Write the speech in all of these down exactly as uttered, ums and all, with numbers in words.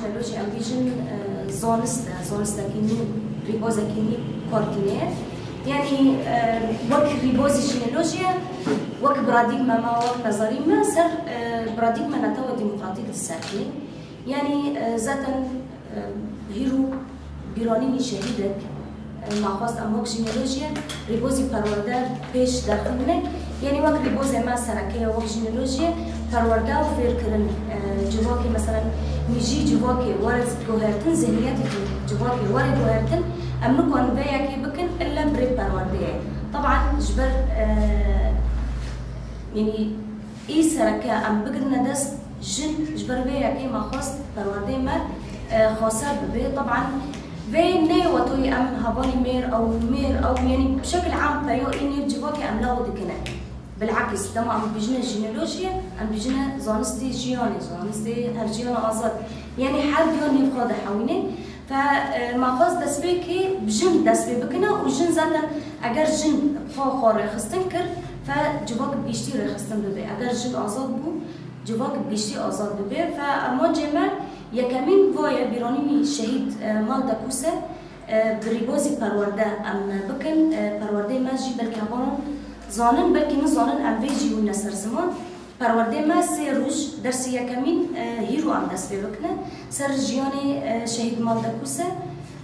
Jînolojî em bêjin, e, zanist e, zanistekî nû, rîbozekî nû kar tîne ye. Yanî, e, wek rîbozî jînolojî ye, wek paradîgme me, wek nezerî me ser, e, paradîgme netewa demokratîk disekine. Yanî, e, zaten, e, hîro bîranînî şehîdek, e, me xwest em wek jînolojî rîbozî perwerde pêş derxînine. Yanî wek rîbozê me sereke ye wek jînolojî perwerde û fêrkirin, e, civakê, meselen, mîjî civakê were guhertin, zihniyetê civakê were guhertin, em nikarin vê yekê bikin ille bi rê perwerdeyê. Teban ji ber, e, yanî, Î sereke em bigirine dest jin, ji ber vê yekê me xwest perwerdeyê me, e, xweser bibe. Teban vê neyê wetoyî em hevalî mêr ew, mêr ew, yanî bi şekil am peyo î nêv civakê em law dikine. Bilakis, dema em dibêjine jînolojiyê, em dibêjine zanistê jiyanê, zanistê her jiyana azad. Yanî her diya nêv xwe dihewîne. Fe, e, me xwest destpêkê bi jin dest pê bikine û jin zaten eger jin xwe, xwe rêxistin kir, fe civak bi giştî rêxistin bibe. Eger jin azad bû, civak bi giştî azad bibe. Fe armancê me yekemîn va ye bîranînî şehîd, e, Mal Dekûse, e, bi rîbozî perwerde em bikin. E, perwerdeyê me jî belkî hevalan zanin, belkî nizanin, em vê jî wîne ser ziman. Perwerdê me sê roj, dersî yekemîn, e, hîro em dest pê bikine. Ser jiyanê, e, şehîd Mal Dekûse,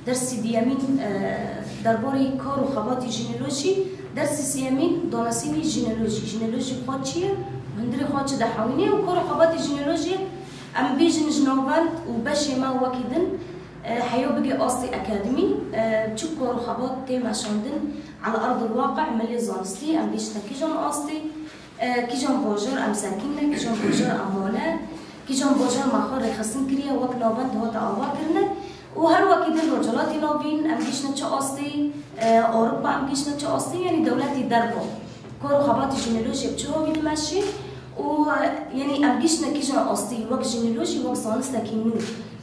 dersî diyemîn, e, derbarê kar û xebatî jînolojî, dersî sêyemîn danasînî jînolojî. Jînolojî xwe çi ye? Hundirê xwe çi dihewîne? Û kar û xebatî jînolojî em bêjin ji navend û beşê me wekî din, e, heya bigê astê akademî, e, çi kar û xebat tê meşandin, ala erdil waqi, milê zanistî, em bêjine kîjan astê, E, kîjan bajar em sekînine, kîjan bajar em mane, kîjan bajar me xwe rêxistin kiriye, wek navend hate ava kirine û her wekî din Rojhilatê Navîn em gihîştine çi astê, e, Ewropa em gihîştine çi astê, yanî dewletê derva. Kar û xebatê jînolojiyê bi çi havî dimeşê û, e, yanî em gihîştine kîjan astê wek jînolojî, wek zanistekî nû,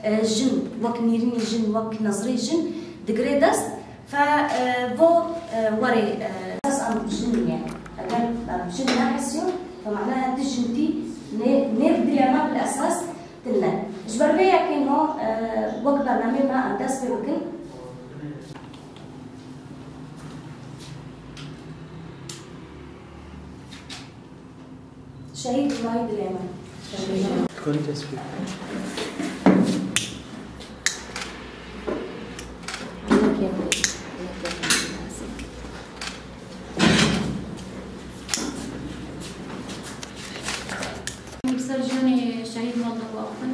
e, jin, wek nêrînê jin, wek nezrê jin digire dest. Fe, e, vo, e, werê, e, esas em jin ne. Eger em jin nehesiyon, fe mane tu jin tî nê, nê bi dilê me bil esas tune. Ji ber vê yekê no, e, wek bernameyê me em dest pê bikin. Şehîd Îsmaîl Dilêman. Şehîd. Konî tespît. Li ser jiyanê şehîd Malda biaxivin.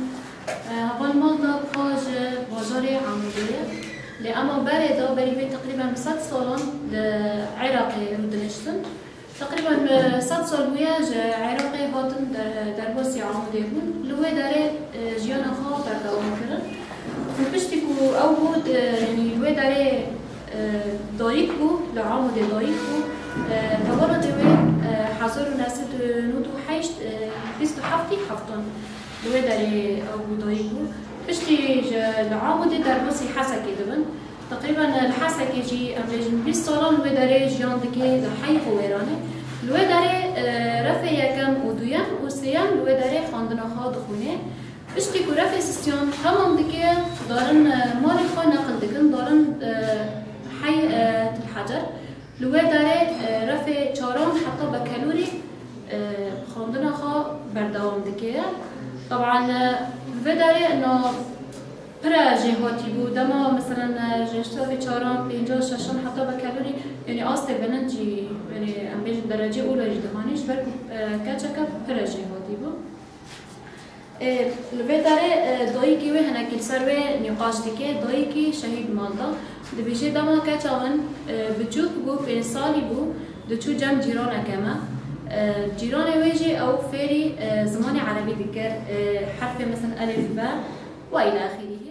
Heval Malda xwe ji bajarê Amûdê ye. Lê ema berê de berî vê teqrîben bi sed salan li Iraqê rûdiniştin. Teqrîben, e, sed sal bûye ji Iraqê hatin de-, derbasî Amûdê bûn. Li wê derê, e, jiyana xwe berdewam kirin. Û piştî ku ew bû, di, yanî li wê derê, e, dayik bû, li Amûdê dayik bû. E, tevana dê wê, e, hezar û neh sed û nod û heşt, e, bîst û heftî heftan li wê derê ew bû dayik bû. Piştî ji, li Amûdê derbasî Hesekê dibin. Teqrîben li Hesekê jî em bêjin bîst salan li wê derê jiyan dike li heyv û wêranê. Li wê derê, e, refê yekem û duyem û sêyem li wê derê xwendina xwe dixwîne. Piştî ku refê sisyan temam dike, darin, e, malê xwe neqil dikin, darin, e, hey, e, Til Hecer. Li wê derê, e, refê çaran heta Bekelûrî, e, xwendina xwe berdewam dike. Teban, e, li vê derê na pire jêhatî bû. Dema, meselen, e, ji, ji safê çaran, pêncan, şeşan heta Bekelûrî, yanî astê bilind jî, yanî em bêjin derecê ola jî dihanî, ji ber ku, e, keçeke pire jêhatî bû. Ê, li vê derê, e, dayikê wê hinekî li ser wê nîqaş dike, dayikî şehîd Malda. Dibêje dema keça min, e, biçûk bû, pênc salî bû, diçû cem cîraneke me. E, cîranê wê jî ew fêrî, e, zimanê erebî dikir, e, herfê, meselen, elif, be, we îlâ axirî.